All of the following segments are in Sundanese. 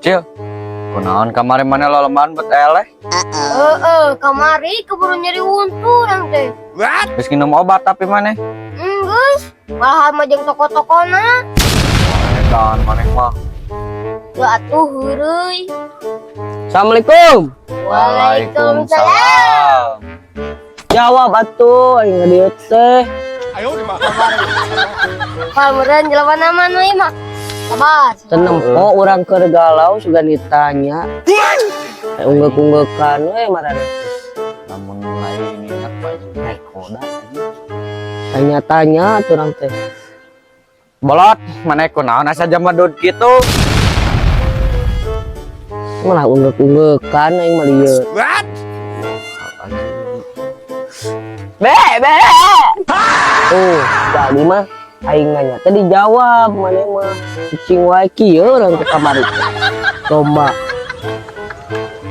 Cil, kunaon kamari maneh lolomban bet eleh? Heeh, kamari keburu nyeri untu urang teh. Geus nginum obat tapi maneh? Enggeus, malah mah jeung toko-tokona. Edan maneh mah. Ya atuh heureuy. Assalamualaikum. Waalaikumsalam. Jawab atuh aing ngadieu teh. Pal meureun jelema nama nu ieu mah. Sabar. Teu nempo urang keur galau sugan ditanya. Unggeuk-unggeukan we maraneh. Lamun lain ingat baju koda. Tanya-tanya atuh urang teh. Bolot, maneh kunaon asa jamadud kitu? Malah unggeuk-unggeukan aing mah lieur. Be, be. Oh, jadi mah aing nanya teh dijawab maneh mah. Cicing wae kieu urang teh kamari teh. Lomba.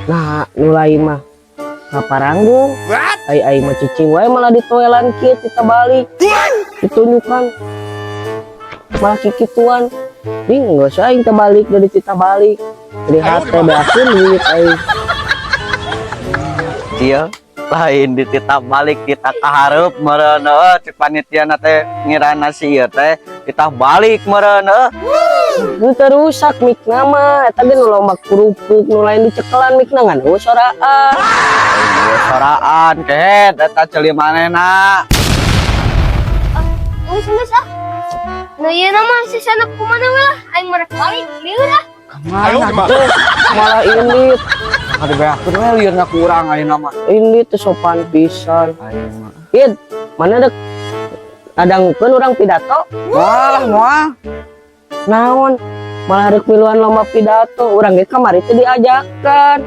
Nah, nu lain mah ngaparanggung. Ai aing mah cicing wae malah ditoelan kieu kita balik. Ditunjukkan. Malah kikituan. Nih geus aing teh balik dari tita balik. Dari hate beakeun duit aing. Cil, lain dititah balik kita kahareup meureun heuh cek panitiana teh ngirana si ieu teh titah balik meureun heuh. Nu teu rusak mikna mah, eta ge nu lomba kerupuk nu lain dicekelan mikna ngan euweuh soraan. Ieu soraan kehed eta ceuli manehna. Geus geus ah. Nu ieu nama si sanak kumaha we lah, aing mah rek balik lieur ah. Kamana Teh, malah indit, Ada beakeun we lieur ku urang ayeuna mah. Indit teu sopan pisan. Ayeuna mah. Id, mana dek ngadangukeun urang pidato? Wah, moal. Naon? Malah rek miluan lomba pidato, urang ge kamari teh diajakan.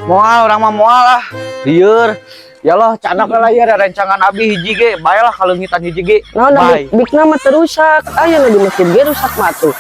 Moal urang mah moal lah. Lieur. Ya Allah, candak lah ya rencangan abi hiji ge, bae lah kaleungitan hiji ge. Naon Bae. Mikna mah teu rusak. Aya nu di masjid ge rusak mah tuh.